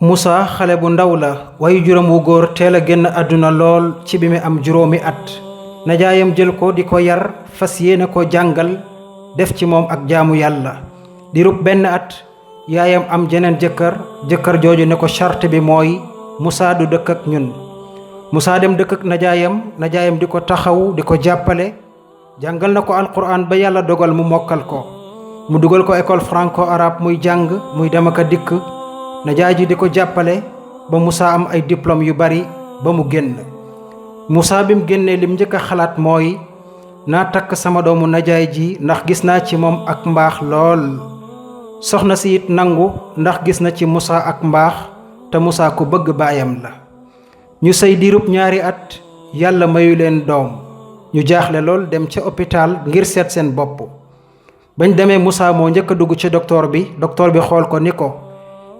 Moussa xale bu ndaw la waaye juróom wu góor teel a génn àdduna lool ci bi mu am juróomi at najaayam jël ko di ko yar fas yéene ko jàngal def ci moom ak jaamu yàlla di rub benn at yaayam am jeneen jëkkër jooju ne ko charte bi mooy Moussa du dëkk ak ñun. Moussa dem dëkk ak najaayam di ko taxaw di ko jàppale jàngal na ko alquran ba yàlla dogal mu mokkal ko mu dugal ko école franco-arabe muy jàng muy dem ak a dikk najaay ji di ko jàppale ba Moussa am ay diplôme yu bari ba mu génn. Moussa bi mu génnee lim njëkk a xalaat mooy naa takk sama doomu najaay ji ndax gis naa ci moom ak mbaax lool. soxna si it nangu ndax gis na ci Moussa ak mbaax te Moussa ku bëgg baayam la. ñu sëy diirub 2 at yàlla mayu leen doom ñu jaaxle lool dem ca hôpital ngir seet seen bopp. bañ demee Moussa moo njëkk a dugg ci docteur bi xool ko ni ko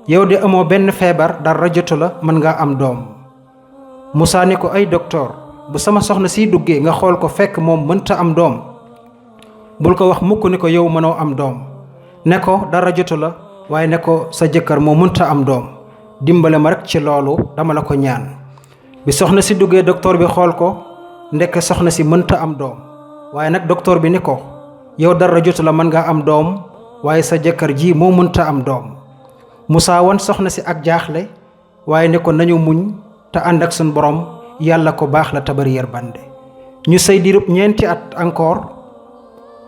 yow de amoo benn feebar dara jotu la mën nga am doom. Moussa ni ko ay docteur bu sama soxna siy duggee nga xool ko fekk moom mënta am doom bul ko wax mukk ni ko yow mënoo am doom ne ko dara jotu la waaye ne ko sa jëkkër moo mënta am doom dimbale ma rek ci loolu dama la ko ñaan. bi soxna si duggee docteur bi xool ko ndekk soxna si mënta am doom waaye nag docteur bi ni ko yow dara jotu la mën nga am doom waaye sa jëkkër ji moo mënta am doom. Moussa wan soxna si ak jaaxle waaye ne ko nañu muñ te ànd ak sun borom yàlla ko baax la tabari yërmande. ñu sëy diirub 4 at encore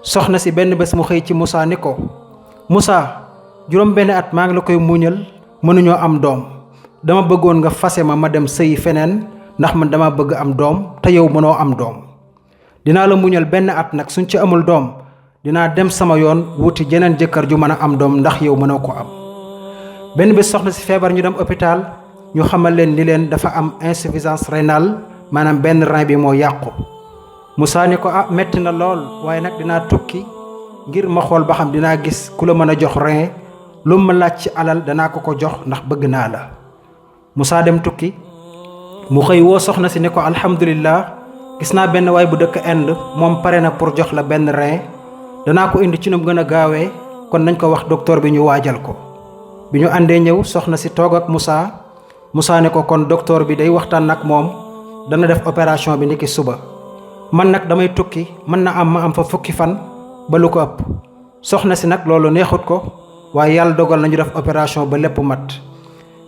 soxna si benn bés mu xëy ci Moussa ni ko Moussa juróom benn at maa ngi la koy muñal mënuñoo am doom dama bëggoon nga fase ma dem sëyi feneen ndax man dama bëgg am doom te yow mënoo am doom. dinaa la muñal benn at nag suñ ci amul doom dinaa dem sama yoon wuti jeneen jëkkër ju mën a am doom ndax yow mënoo ko am. benn bés soxna si feebar ñu dem hôpital ñu xamal leen ni leen dafa am insuffisance rénale maanaam benn rein bi moo yàqu. Moussa ni ko metti na lool waaye nag dinaa tukki ngir ma xool ba xam dinaa gis ku la mën a jox rein lu ma laaj ci alal danaa ko jox ndax bëgg naa la. Moussa dem tukki mu xëy woo soxna si ni ko alhamdulillah gis naa benn waay bu dëkk Inde moom pare na pour jox la benn rein danaa ko indi ci nu mu gën a gaawee kon nañ ko wax docteur bi ñu waajal ko. bi ñu àndee ñëw soxna si toog ak Moussa ne ko kon docteur bi day waxtaan ak moom dana def opération bi niki suba man nag damay tukki mën na am ma am fa fukki fan ba lu ko ëpp. soxna si nag loolu neexut ko waaye yàlla dogal nañu def opération ba lépp mat.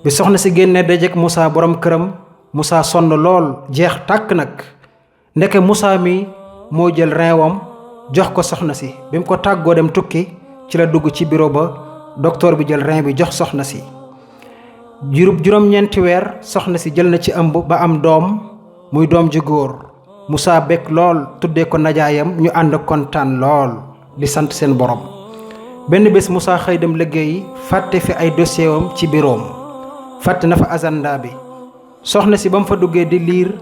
bi soxna si génnee dajeek Moussa borom këram Moussa sonn lool jeex tàkk nag ndeke Moussa mi moo jël reewam jox ko soxna si bi mu ko tàggoo dem tukki ci la dugg ci bureau ba docteur bi jël rein bi jox soxna si. juróom-ñeenti weer soxna si jël na ci ëmb ba am doom muy doom ju góor Moussa bég lool tuddee ko najaayam ñu ànd kontaan lool di sant seen borom. benn bés Moussa xëy dem liggéeyi fàtte fi ay dossier am ci biroom fàtte na fa agenda bi soxna si ba mu fa duggee di liir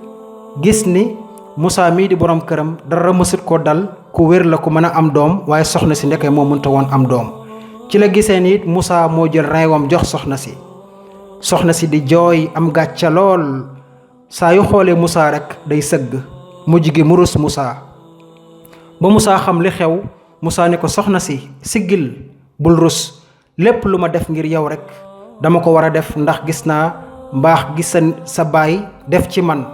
gis ni Moussa mii di borom këram dara mësut ko dal ku wér la ku mën a am doom waaye soxna si ndeke moo mënta woon am doom. ci la gisee ni it Moussa moo jël reewam jox soxna si di jooy am gàcca lool saa yu xoolee Moussa rek day sëgg mujj gi mu rus Moussa ba Moussa xam li xew Moussa ne ko soxna si siggil bul rus lépp lu ma def ngir yow rek dama ko war a def ndax gis naa mbaax gis sa baay def ci man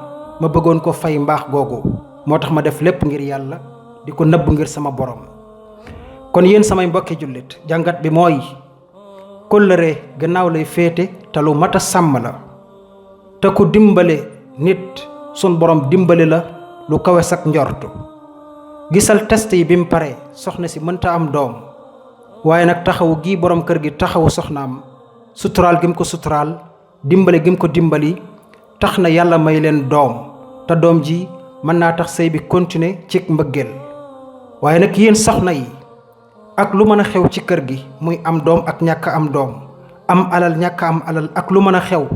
ma bëggoon ko fay mbaax googu moo tax ma def lépp ngir yàlla di ko nëbb ngir sama borom. kon yéen samay mbokki jullit jàngat bi mooy kóllëre gannaaw lay féete te lu mat a sàmm la te ku dimbale nit sun borom dimbali la lu kawe sak njortu. gisal test yi bi mu pare soxna si mënta am doom waaye nag taxawu gii borom kër gi taxawu soxnaam suturaal gi mu ko suturaal dimbali gi mu ko dimbali tax na yàlla may leen doom te doom ji mën naa tax sëy bi continuer ci mbëggeel. waaye nag yéen soxna yi ak lu mën a xew ci kër gi muy am doom ak ñàkk am doom am alal ñàkk am alal ak lu mën a xew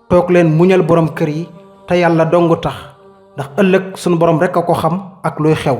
toog leen muñal borom kër yi te yàlla dong tax ndax ëllëg sunu borom rekk a ko xam ak luy xew.